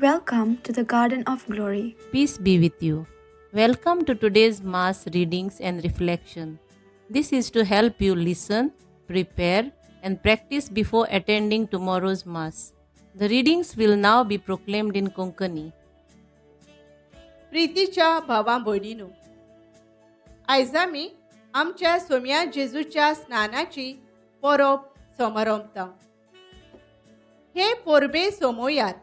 Welcome to the Garden of Glory. Peace be with you. Welcome to today's Mass readings and reflection. This is to help you listen, prepare, and practice before attending tomorrow's Mass. The readings will now be proclaimed in Konkani. प्रितीच्या भावा भयणीनो, आयज आमी आमच्या सोम्या जेजूच्या स्नानाची परब समारंभता. हे परबे सोमोयार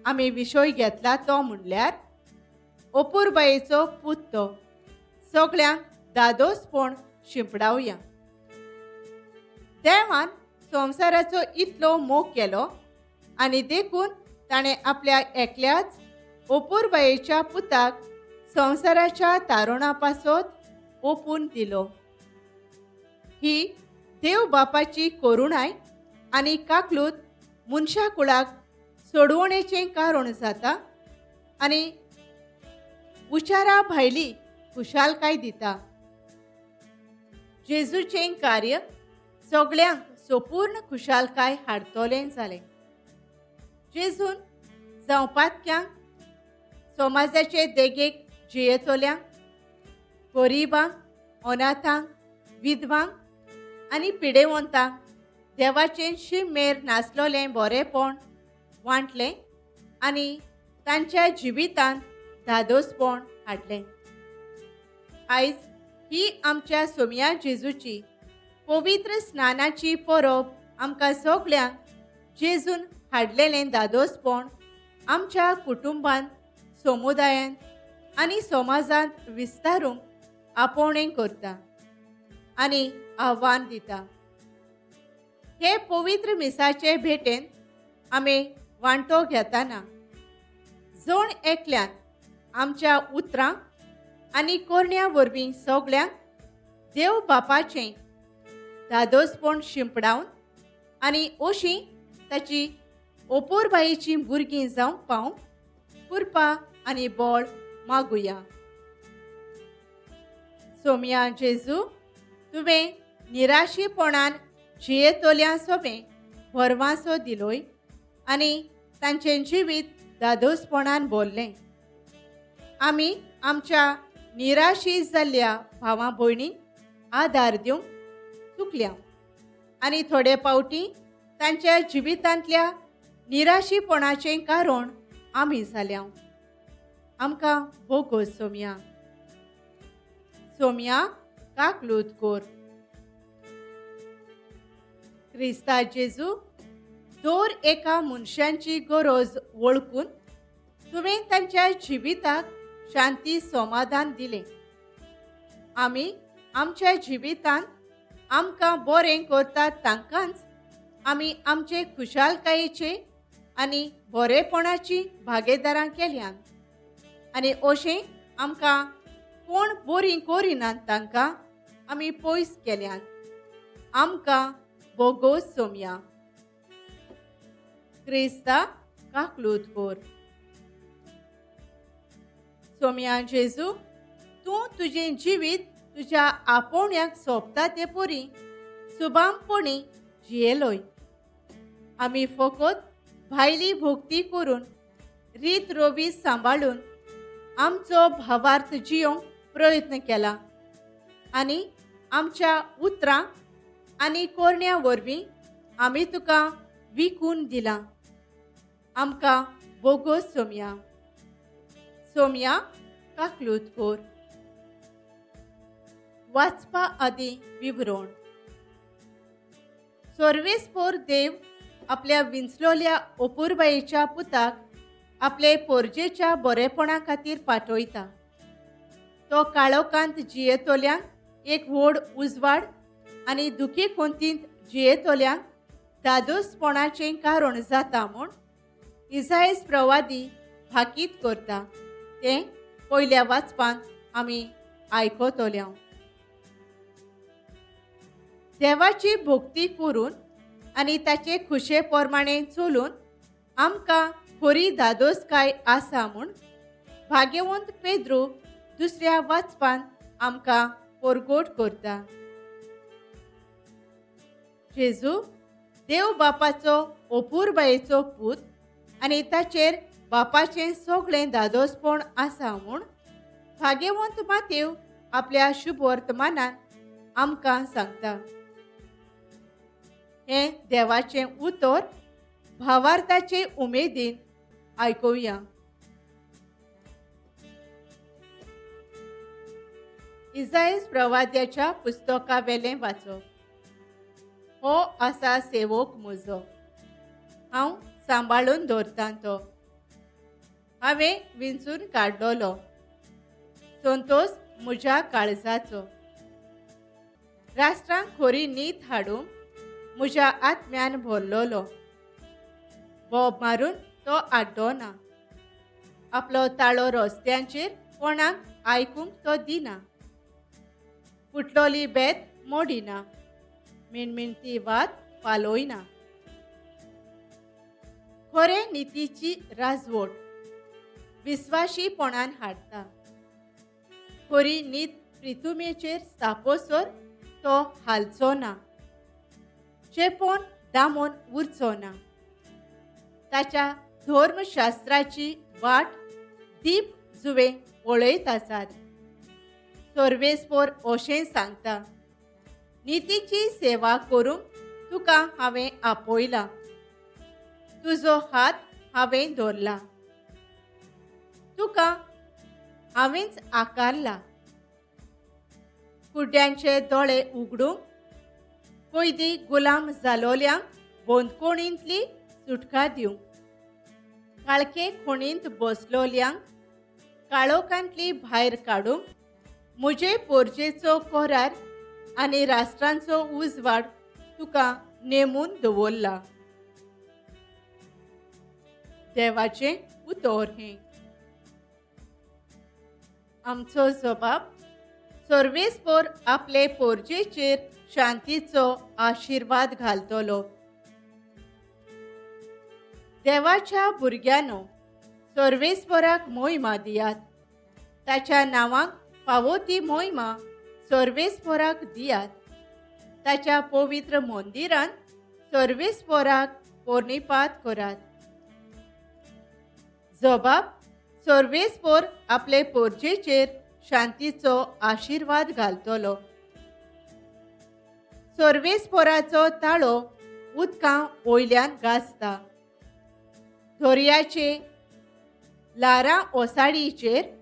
आमी विशय घेतला तो म्हणल्यार अपुरबायेचो पूत तो सगळ्यांक दादोसपण शिंपडावया. देवान संवसाराचो इतलो मोग केलो आनी देखून ताणें आपल्या एकल्याच अपुरबायेच्या पुताक संवसाराच्या तारुणा पासत ओपून दिलो. ही देव बापाची करुणाय आनी काकलूत मनशा कुळाक सोडवणेचें कारण जाता आनी उचारा भायली खुशालकाय दिता. जेजूचें कार्य सगळ्यांक सोपूर्ण खुशालकाय हाडतलें जालें. जेजून जावपातक्यांक, समाजाचे देगेक जियेतल्यांक, गरिबांक, अनाथांक, विधवांक आनी पिडेवंतांक देवाचें शीम मेर नासलोलें बरेंपण वांटलें आनी तांच्या जिवितांत धादोसपण हाडलें. आयज ही आमच्या सोम्या जेजूची पवित्र स्नानाची परब आमकां सगळ्यांक जेजून हाडलेलें धादोसपण आमच्या कुटुंबांत, समुदायांत आनी समाजांत विस्तारूंक आपोवणें करता आनी आव्हान दिता. हे पवित्र मिसाचे भेटेन आमी वांटो घेतना जण एकल्यान आमच्या उतरां आनी करण्या वरवीं सगळ्यांक देव बापाचें धादोसपण शिंपडावन आनी अशी ताची अपुरबायेचीं भुरगीं जावंक पावंक कृपा आनी बळ मागुया. सोम्या जेजू, तुवें निराशीपणान जियेतल्या सोबें भरवासो दिलोय आनी तांचें जिवीत धादोसपणान भरलें. आमी आमच्या निराशी जाल्ल्या भावा भयणींक आदार दिवंक चुकल्या आनी थोडे फावटी तांच्या जिवितांतल्या निराशीपणाचें कारण आमी जाल्या. आमकां बोगोस सोम्या. सोम्या, काकलूत कोर. क्रिस्ता जेजू, दर एका मनशांची गरज वळखून तुवें तांच्या जिविताक शांती समाधान दिलें. आमी आमच्या जिवितांत आमकां बरें करतात तांकांच आमी आमचे खुशालकायेचे आनी बरेपणाची भागेदारां केल्यात आनी अशें आमकां कोण बरीं करिनात तांकां आमी पयस केल्यात. आमकां बोगोस सोमया. क्रिस्ता, काकलूत कोर. सोम्या जेजू, तूं तुजें जिवीत तुज्या आपोवण्याक सोंपता ते परी सुबामपणी जियेलोय. आमी फकत भायली भक्ती करून रीत रोवी सांबाळून आमचो भावार्थ जियोंक प्रयत्न केला आनी आमच्या उतरां आनी करण्या वरवीं आमी तुका विकून दिलां. आमकां बोगोस सोमया. सोमया, काकलूत कोर. वाचपा आदीं विवरण. सर्वेस्पोर देव आपल्या विंचलोल्या अपुरबायेच्या पुताक आपले पोरजेच्या बरेपणा खातीर पाठयता. तो काळोखांत जियेतल्यांक एक व्हड उजवाड आनी दुखी कोंतींत जियेतल्यांक धादोसपणाचें कारण जाता म्हूण इसायस प्रवादी भाकीत करता तें पयल्या वाचपांत आमी आयकतल्या. देवाची भक्ती करून आनी ताचे खुशे प्रमाणे चलून आमकां खरी धादोसकाय आसा म्हूण भाग्यवंत पेद्रू दुसऱ्या वाचपांत आमकां परगोट करता. जेजू देव बापाचो अपुरबायेचो पूत आनी ताचेर बापाचें सगळें दादोसपण आसा म्हूण भाग्यवंत मातेव आपल्या शुभवर्तमानान आमकां सांगता. हें देवाचें उतर भावार्थाचे उमेदीन आयकुया. इजायस प्रवाद्याच्या पुस्तका वेलें वाचप. हो आसा सेवक म्हजो, हांव सांबाळून दवरतां तो, हांवें विंचून काडलोलो, संतोश म्हज्या काळजाचो. राष्ट्रांक खरी नीत हाडूंक म्हज्या आत्म्यान भरलोलो. बोब मारून तो आड्डोना, आपलो ताळो रस्त्यांचेर कोणाक आयकूंक तो दिना. फुटलोली बेत मोडिना, मिणमिणती वात पालोयना. खरे नितीची राजवट विस्वाशीपणान हाडटा. खरी नीत प्रिथुमेचेर स्थापोसर तो हालचो ना, चेपोन दामोन उरचो ना. ताच्या धर्मशास्त्राची वाट दीप जुवे पळयत आसात. सर्वेस्पोर अशें सांगता, नितीची सेवा करूंक तुका हांवें आपयला, तुजो हात हांवें धरला, तुका हांवेंच आकारला. कुड्ड्यांचे दोळे उगडूंक, कैदी गुलाम जालोल्यांक बंदखणींतली सुटका दिवंक, काळखे खणींत बसलोल्यांक काळोखांतली भायर काडूंक, म्हजे पोरजेचो कोरार आनी राष्ट्रांचो उजवाड तुका नेमून दवरला. देवाचें उतर हें. आमचो जबाब सर्वेस्पोर आपले पोरजेचेर शांतीचो आशिर्वाद घालतलो. देवाच्या भुरग्यांनो, सर्वेस्पोराक मोहिमा दियात, ताच्या नांवाक फावो ती मोहिमा सर्वेस्पोराक दियात. ताच्या पवित्र मंदिरान सर्वेस्पोराक पोर्णिपात करात. जबाब सर्वेस्पोर आपले पोरजेचेर शांतीचो आशिर्वाद घालतलो. सर्वेस्पोराचो ताळो उदकां वयल्यान गाजता. दर्याचे ल्हारां ओसाडीचेर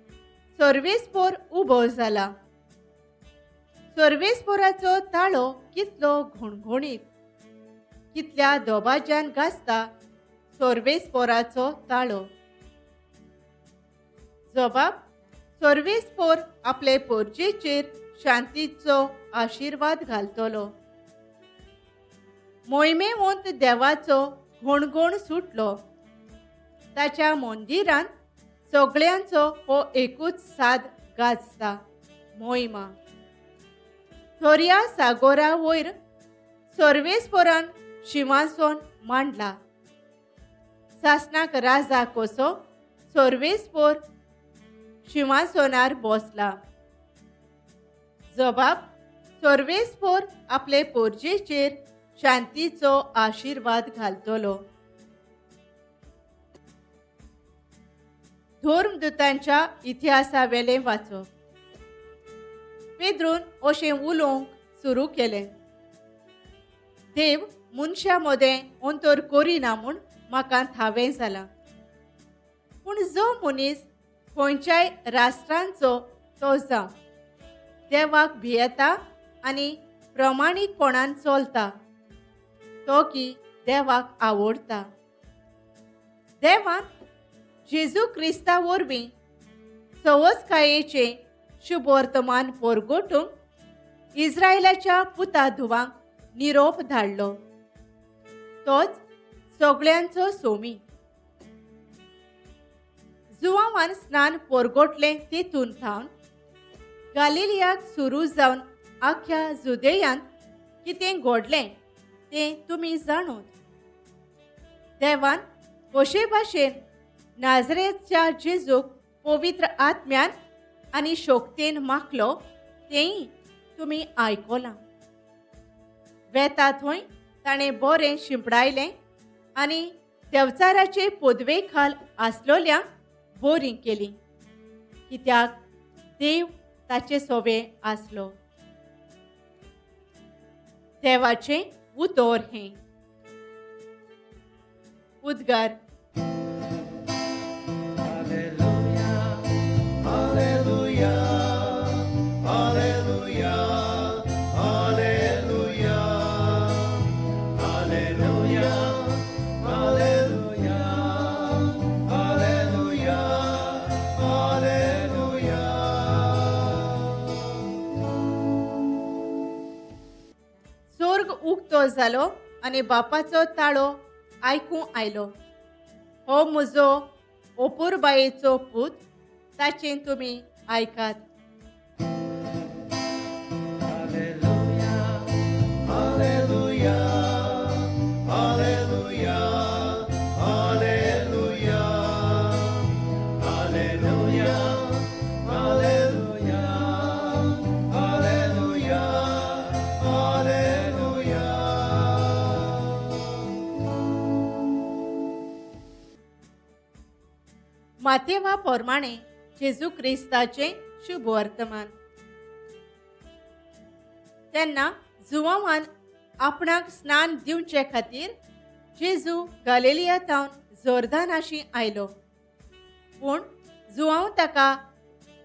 सर्वेस्पोर उबो जाला. सर्वेस्पोराचो ताळो कितलो घणघणीत, कितल्या दबाज्यान गाजता सर्वेस्पोराचो ताळो. जबाब सर्वेस्पोर आपले पोरजेचेर शांतीचो आशिर्वाद घालतलो. मोहिमेवंत देवाचो घणघण सुटलो. ताच्या मंदिरान सगळ्यांचो हो एकूच साद गाजता, मोहिमा. दर्या सागोरा वयर सर्वेस्पोरान शिंवासन मांडला. सासनाक राजा कसो सर्वेस्पोर शिंवासनार बसला. जबाब सर्वेस्पोर आपले पोरजेचेर शांतीचो आशिर्वाद घालतलो. धर्मदूतांच्या इतिहासावेलें वाचप. पेद्रून अशें उलोवंक सुरू केलें, देव मनशां मदें अंतर करिना म्हूण म्हाका थावें जालां, पूण जो मनीस खंयच्याय राष्ट्रांचो तो जावं, देवाक भियेता आनी प्रमाणीकपणान चलता, तो की देवाक आवडटा. देवान जेजू क्रिस्ता वरवीं सवसकायेचें शुभवर्तमान परगटूंक इस्रायलाच्या पुता धुवांक निरोप धाडलो. तोच सगळ्यांचो सोमी. जुवांवान स्नान परगटलें तेतून थावन गालिलियाक सुरू जावन आख्या जुदेयांत कितें घडलें तें तुमी जाणून. देवान कशे भाशेन नाजरेच्या जेजूक पवित्र आत्म्यान आनी शक्तेन माखलो तेंय तुमी आयकलां. वेता थंय ताणें बरें शिंपडायलें आनी देंवचाराचे पदवे खाल आसलोल्यांक बोरीं केलीं, कित्याक देव ताचे सोवे आसलो. देवाचें उतर हें. उद्गार. स्वर्ग उक्तो जालो आनी बापाचो ताळो आयकूं आयलो, हो म्हजो ओपुरबायेचो पूत, ताचें तुमी आयकात. मातेवा प्रमाणे जेजू क्रिस्ताचें शुभ वर्तमान. तेन्ना जुवांवान आपणाक स्नान दिवचे खातीर जेजू गालिलिया थावन जोर्दानाशी आयलो. पूण जुवांव ताका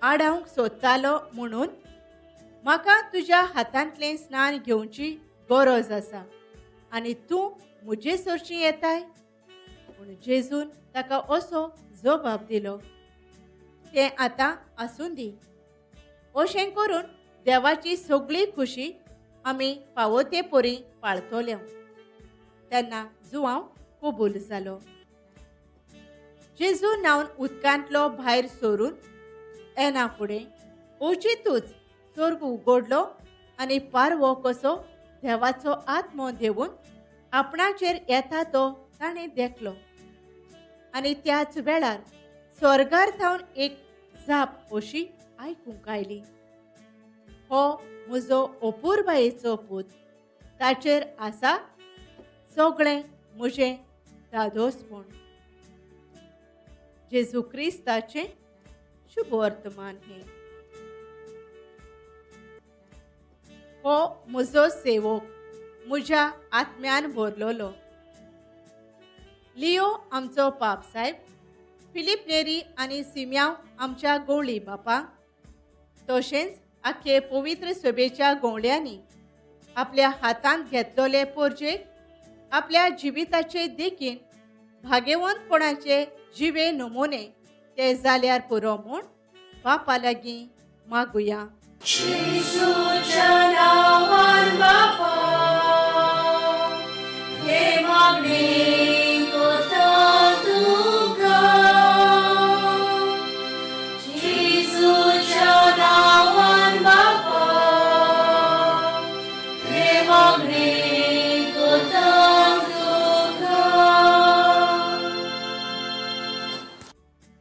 आडावंक सोदतालो म्हणून, म्हाका तुज्या हातांतलें स्नान घेवची गरज आसा आनी तूं म्हजे सरशी येताय? पूण जेजून ताका असो जबाब दिलो, तें आतां आसूं दी. अशें करून देवाची सगळी खुशी आमी फावो ते परी पाळतले. तेन्ना जुवांव कबूल जालो. जेजू न्हावन उदकांतलो भायर सरून येना फुडें अवचितूच स्वर्ग उगडलो आनी पारवो कसो देवाचो आत्मो देवून आपणाचेर येता तो ताणें देखलो. आनी त्याच वेळार स्वर्गार थावन एक जाप अशी आयकूंक आयली, हो म्हजो ओपुरबायेचो पूत, ताचेर आसा सगळें म्हजें धादोसपण. जेजू क्रिस्ताचें शुभ वर्तमान हें. हो म्हजो सेवक, म्हज्या आत्म्यान भरलोलो. लियो आमचो पाप साहेब, फिलीप नेरी आनी सिम्यांव आमच्या गवळी बापांक, तशेंच आखे पवित्र सभेच्या गवळ्यांनी आपल्या हातांत घेतलोले पोरजेक आपल्या जिविताचे देखीन भागेवंतपणाचे जिवे नमुने ते जाल्यार पुरो म्हूण बापा लागीं मागुया.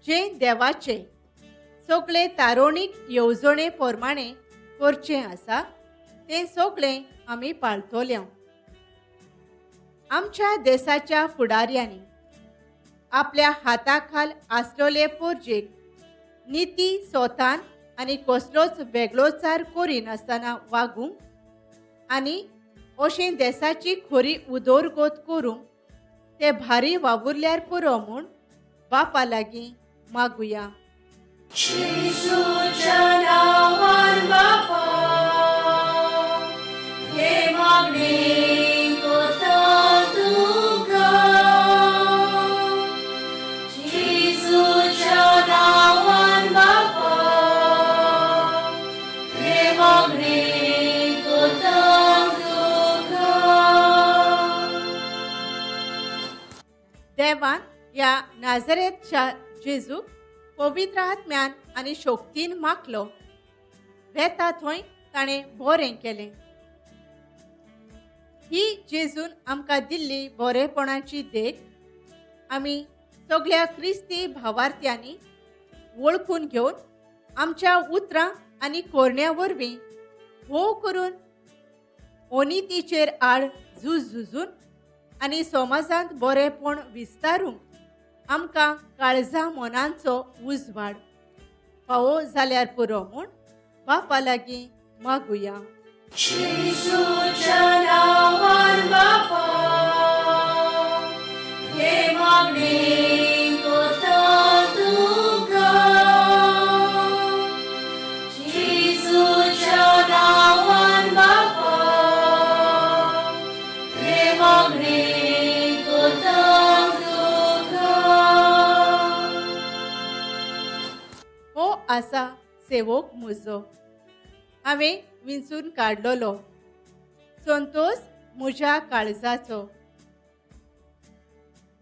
जें देवाचे सगळे तारोणीक येवजणे प्रमाणे करचें आसा तें सगळें आमी पाळतले. आमच्या देशाच्या फुडाऱ्यांनी आपल्या हाताखाल आसलेले पोरजेक निती स्वतान आनी कसलोच वेगळोचार करिनासतना वागूंक आनी अशें देशाची खरी उदरगत करूंक ते भारी वावुरल्यार पुरो म्हूण बापा लागीं मागुया. देवान ह्या नाझरेतच्या जेजूक पवित्र आत्म्यान आनी शक्तीन माखलो. वेता थंय ताणें बरें केलें. ही जेजून आमकां दिल्ली बरेपणाची देख आमी सगळ्या क्रिस्ती भावार्थ्यांनी वळखून घेवन आमच्या उतरां आनी कोरण्या वरवीं भोव करून अनितीचेर आड झूज झुजून आनी समाजांत बरेंपण विस्तारूंक आमकां काळजा मनांचो उजवाड फावो जाल्यार पुरो म्हूण बापा लागीं मागुया. जेजूच्या नांवान बापा, हे मागणें कोता तुका. जेजूच्या नांवान बापा, हे मागणें कोता तुका. हो आसा सेवक म्हजो, हांवें विंचून काडलेलो, संतोश म्हज्या काळजाचो.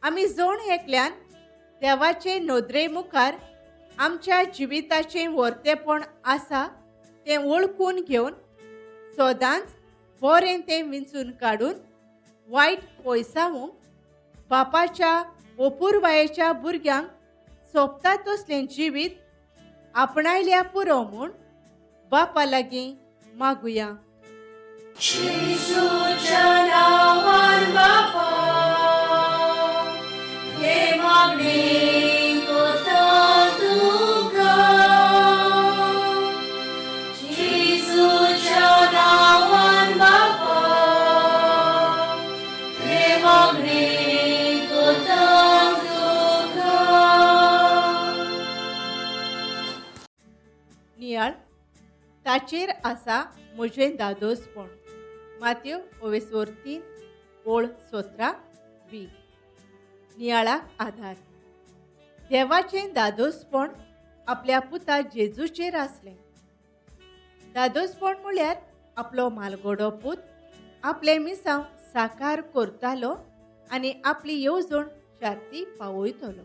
आमी जण एकल्यान देवाचे नदरे मुखार आमच्या जिविताचें वर्तेपण आसा तें वळखून घेवन सदांच बरें तें विंचून काडून वायट पयसावूंक बापाच्या ओपुरबायेच्या भुरग्यांक सोबता तसलें जिवीत आपणायल्या पुरो म्हूण बापा लागीं मागुया. जेजूच्या नांवान बापा, हे मागणें कोता तुका. जेजूच्या नांवान बापा, हे मागणें कोता तुका. नियाळ ताचेर आसा म्हजें दादोसपण. मात्यो ओवेसोर 3 ओळ 17 बी. नियाळाक आधार. देवाचें दादोसपण आपल्या पुता जेजूचेर आसलें. दादोसपण म्हळ्यार आपलो मालगोडो पूत आपलें मिसांव साकार करतालो आनी आपली येवजण शार्ती पावयतलो.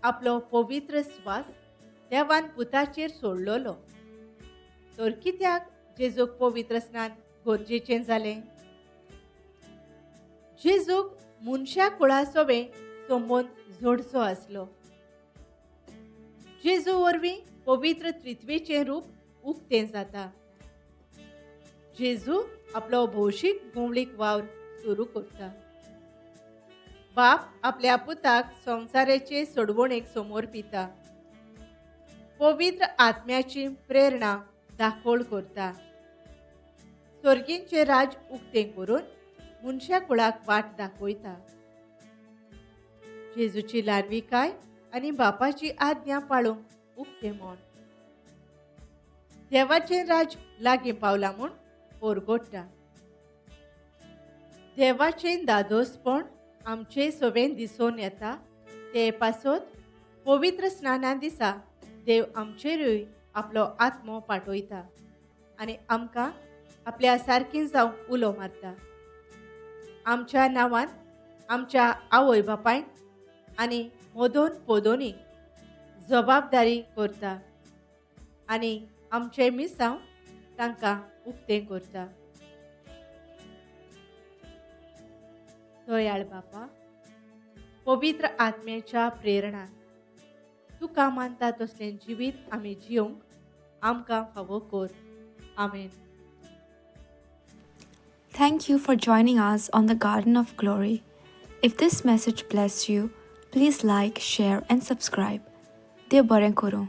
आपलो पवित्र स्वास देवान पुताचेर सोडलेलो. तर कित्याक जेजूक पवित्र स्नान गरजेचें जालें? जेजूक मनशा कुळा सोबें संबंद जोडचो आसलो. जेजू वरवीं पवित्र त्रित्वेचें रूप उक्तें जाता. जेजू आपलो भौशीक गोंवळीक वावर सुरू करता. बाप आपल्या पुताक संवसाराचे सोडवणेक समोर पिता. पवित्र आत्म्याची प्रेरणा दाखोळ करता. स्वर्गींचें राज उक्तें करून मनशा कुळाक वाट दाखयता. जेजूची ल्हानविकाय आनी बापाची आज्ञा पाळूंक उक्तें म्हण देवाचें राज लागीं पावलां म्हूण परगोडटा. देवाचें दादोसपण आमचे सोबेन दिसून येता ते पासत पवित्र स्नाना दिसा देव आमचेरूय आपलो आत्मो पाठयता आनी आमकां आपल्या सारकी जावंक उलो मारता. आमच्या नांवान आमच्या आवय बापायन आनी मोदोन पोदोनीक जबाबदारी करता आनी आमचें मिसांव तांकां उक्तें करता. दयाळ बापा, पवित्र आत्म्याच्या प्रेरणान तुका मानता तसलें जिवीत आमी जिवंक आमकां फावो कर. आमेन. Thank you for joining us on the Garden of Glory. If this message blessed you, please like, share, and subscribe. देव बरें करूं.